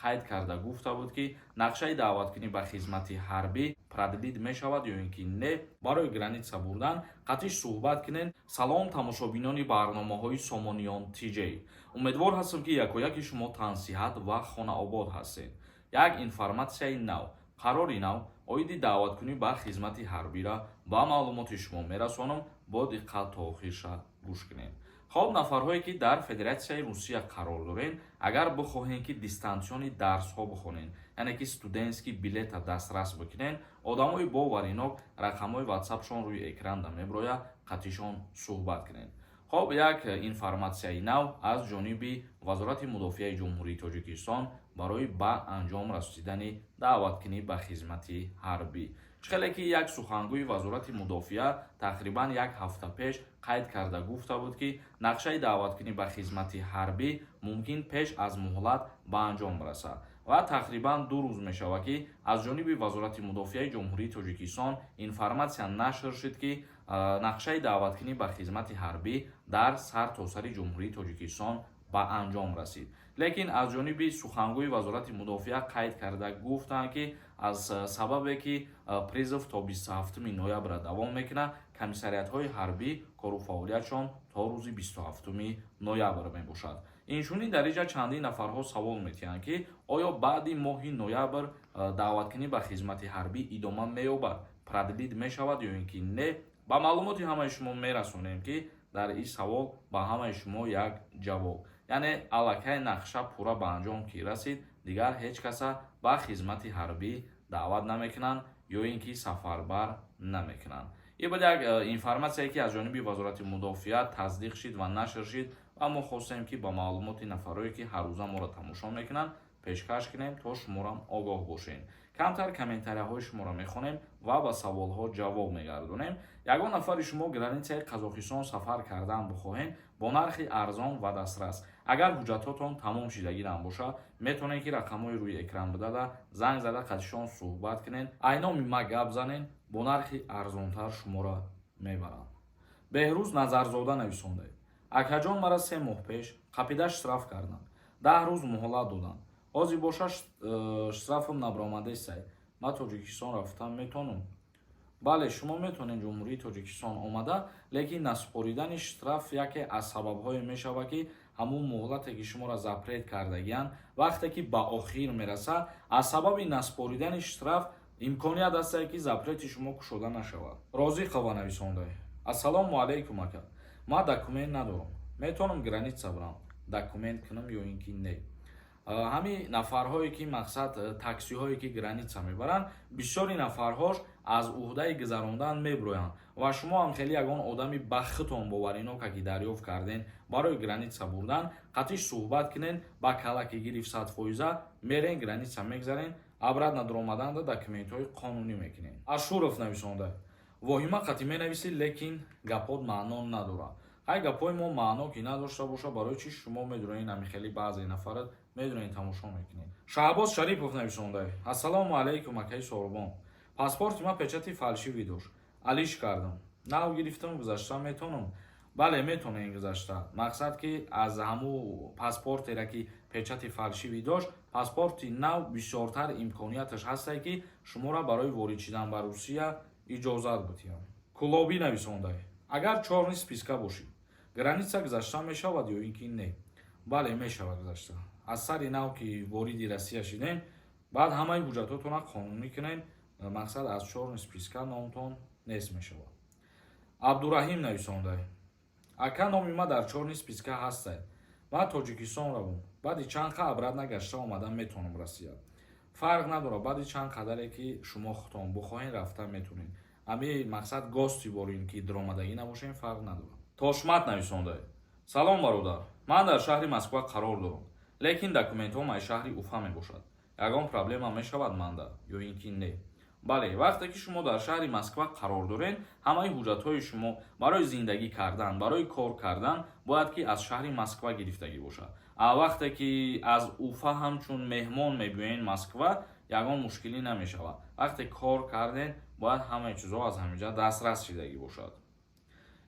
Қайд карда гуфта буд, ки нақшаи даъваткунӣ ба хизмати ҳарбӣ продлить мешавад ё ин ки не. Барои граница бурдан қатиш суҳбат кунен. Салом, тамошобинони барномаҳои Сомониён ТЖ. Умедвор ҳастам, ки якояки шумо тансиҳат ва хонаобод ҳастед. Як информатсияи нав, қарори нав оиди даъваткунӣ ба хизмати ҳарбира ба маълумоти шумо мерасонам. Бо диққат то охирша гӯш кунед. Хоб, нафарҳое, ки дар Федератсияи Русия қарор доред, агар бихоҳем, ки дистанционный дарсҳо бихонед, яъне ки студентский билета дастрас бикунед, одамои боваринок, рақамҳои ватсапшон рӯи экранда меброяд, қатишон суҳбат кунед. Хоб, як информатсияи нав аз ҷониби Вазорати мудофиаи Ҷумҳурии Тоҷикистон барои ба анҷом расидани даъваткунӣ ба хизмати ҳарбӣ. Чӣ хеле ки як сухангӯи Вазорати мудофиа тақрибан як ҳафта пеш қайд карда гуфта буд, ки нақшаи даъваткунӣ ба хизмати ҳарбӣ мумкин пеш аз муҳлат ба анҷом расад ва тақрибан 2 рӯз мешавад, ки аз ҷониби Вазорати мудофиаи Ҷумҳурии Тоҷикистон информатсия нашр шуд, ки нақшаи даъваткунӣ ба хизмати ҳарбӣ дар сартосари Ҷумҳурии Тоҷикистон ба анҷом расид. Лекин аз ҷониби сухангӯи Вазорати мудофиа қайд карда гуфтанд, ки аз сабабе ки призыв то 27 ноябра давом мекунад, комиссариатҳои ҳарбӣ кору фаъолиятшон то рӯзи 27 ноябр мебошад. Инчунин дар инҷа чандин нафарҳо савол метиҳанд, ки оё баъди моҳи ноябр даъваткунӣ ба хизмати ҳарбӣ идома меёбад, продлить мешавад ё ин ки не. Ба маълумоти ҳамаи шумо мерасонем, ки дар ин савол ба ҳамаи шумо як ҷавоб, яъне аллакай нақша пурра ба анҷом ки расид, дигар ҳеҷ каса ба хизмати ҳарбӣ даъват намекунанд ё ин ки сафарбар намекунанд. Ин буд як информатсияе, ки аз ҷониби Вазорати мудофиа тасдиқ шид ва нашр шид ва мо хостем, ки ба маълумоти нафарое, ки ҳаррӯза моро тамошо мекунанд, пешкаш кунем, то шуморам огоҳ бошед. Камтар комментарияҳои шуморо мехонем ва ба саволҳо ҷавоб мегардонем. Ягон нафари шумо границаи Қазоқистон сафар кардан бихоҳем бо нархи арзон ва дастрас, агар ҳуҷҷатҳотон тамом шидагирам бошад, метавонед, ки рақамҳои рӯи экран бидада занг зада, қатишон суҳбат кунед, айноми ма гап занед, бо нархи арзонтар шуморо мебаранд. Беҳрӯз Назарзода нависондаед: «Акаҷон, мара 3 моҳ пеш қапида штраф карданд, 10 рӯз муҳлат доданд. Ҳозир боша штрафам набаромадесай. Ман Тоҷикистон рафтан метавонам?» Бале, шумо метавонед Ҷумҳурии Тоҷикистон омада, лекин насупоридани штраф яке аз сабабҳое мешавад, ки ҳамун муҳлате, ки шуморо запрет кардагиянд, вақте ки ба охир мерасад, аз сабаби насупоридани штраф имконият ҳастае, ки запрети шумо кушода нашавад. Розиқова нависонда: «Ассалому алайкум, ака, ман документ надорам, метавонам граница бирам, документ кунам ё ин ки не?» Ҳамин нафарҳое, ки мақсад таксиҳое, ки граница мебаранд, бисёри нафарҳош аз уҳдаи гузарондан меброянд ва шумо ҳам хеле ягон одами ба худтон боваринока, ки дарёфт карден барои граница бурдан, қатиш суҳбат кунен, ба калаки гирифт, 100 фоиза мерен, граница мегзарен, обратно дуромаданда документҳои қонунӣ мекунен. Ашуров нависонда: «Воҳима қатӣ менависӣ, лекин гапот маъно надорад». Ҳай, гапҳои мо маъно ки надошта боша, барои чӣ шумо медонед? Ами хеле баъзе нафарат медонед, тамошо мекунед. Шаҳбоз Шарипов нависонда: «Ассалому алайкум, акаи Сорбон, паспорти ман печати фальшивый дошт, алиш кардам, нав гирифтам, гузашта метавонам?» Бале, метавонед гузашта. Мақсад, ки аз ҳамун паспортера, ки печати фальшивый дошт, паспорти нав бисёртар имконияташ ҳастае, ки шуморо барои ворид шидан ба Русия иҷозат бидиҳанд. Кулобӣ нависонда: «Агар чёрный списка бошӣ, граница гузашта мешавад ё ин ки не?» Бале, мешавад гузашта. Аз сари нав ки вориди Россия шидем, баъд ҳамаи ҳуҷҷатотонро қонунӣ кунем, мақсад, аз чёрный списка номтон нест мешавад. Абдураҳим нависонда: «Ака, номи ман дар чёрный списка ҳастай, ман Тоҷикистон равом, баъди чанд қа обратно гашта омадан метавонам Россия?» Фарқ надорад, баъди чанд қадаре, ки шумо худтон бихоҳед, рафта метавонед. Ами мақсад, гости борин, ки дуромадагӣ набошем, фарқ надорад. Тошмат нависонда: «Салом, бародар, ман дар шаҳри Москва қарор дорам, лекин документҳом аз шаҳри Уфа мебошад. Ягон проблема мешавад манда ё ин ки не?» Бале, вақте ки шумо дар шаҳри Москва қарор доред, ҳамаи ҳуҷҷатҳои шумо барои зиндагӣ кардан, барои кор кардан бояд, ки аз шаҳри Москва гирифтагӣ бошад. А вақте ки аз Уфа ҳамчун меҳмон мебиёед Москва, ягон мушкилӣ намешавад. Вақте кор кардем, бояд ҳамаи чизҳо аз ҳаминҷа дастрас шидагӣ бошад.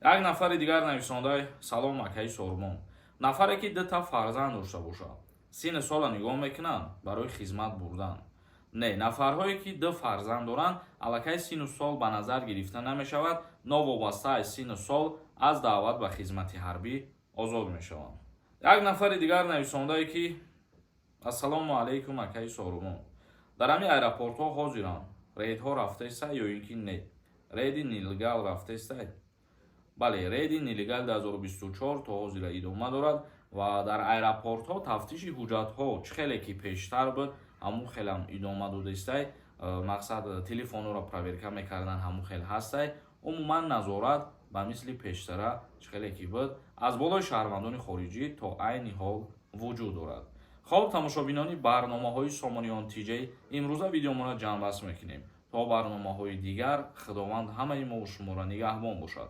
Як нафари дигар нависонда: «Салом, акаи Сормон, нафаре, ки дута фарзанд дошта бошад». Синну сола нигоҳ мекунанд барои хизмат бурдан? Не, нафарҳое ки ду фарзанд доранд, аллакай синну сол ба назар гирифта намешавад, новобаста аз синну сол аз даъват ба хизмати ҳарбӣ озод мешаванд. Як нафари дигар нависондае, ки: «Ассалому алайкум, акаи Сорумон, дар ҳамин аэропортҳо ҳозиранд, рейдҳо рафтаеста ё ин ки не? Рейди нелегал рафтаестай?» Бале, рейди нелегал 2024 то ҳозира идома дорад ва дар аэропортҳо тафтиши ҳуҷҷатҳо чӣ хеле ки пештар буд, ҳамун хелам идома додаистай. Мақсад, телефонҳоро проверка мекардан, ҳамун хел ҳастай. Умуман, назорат ба мисли пештара, чӣ хеле ки буд, аз болои шаҳрвандони хориҷӣ то айни ҳол вуҷуд дорад. Хоб, тамошобинони барномаҳои Сомониён ТЖ, имрӯза видеомонро ҷамъбаст мекунем. То барномаҳои дигар Худованд ҳамаи мову шуморо нигаҳбон бошад.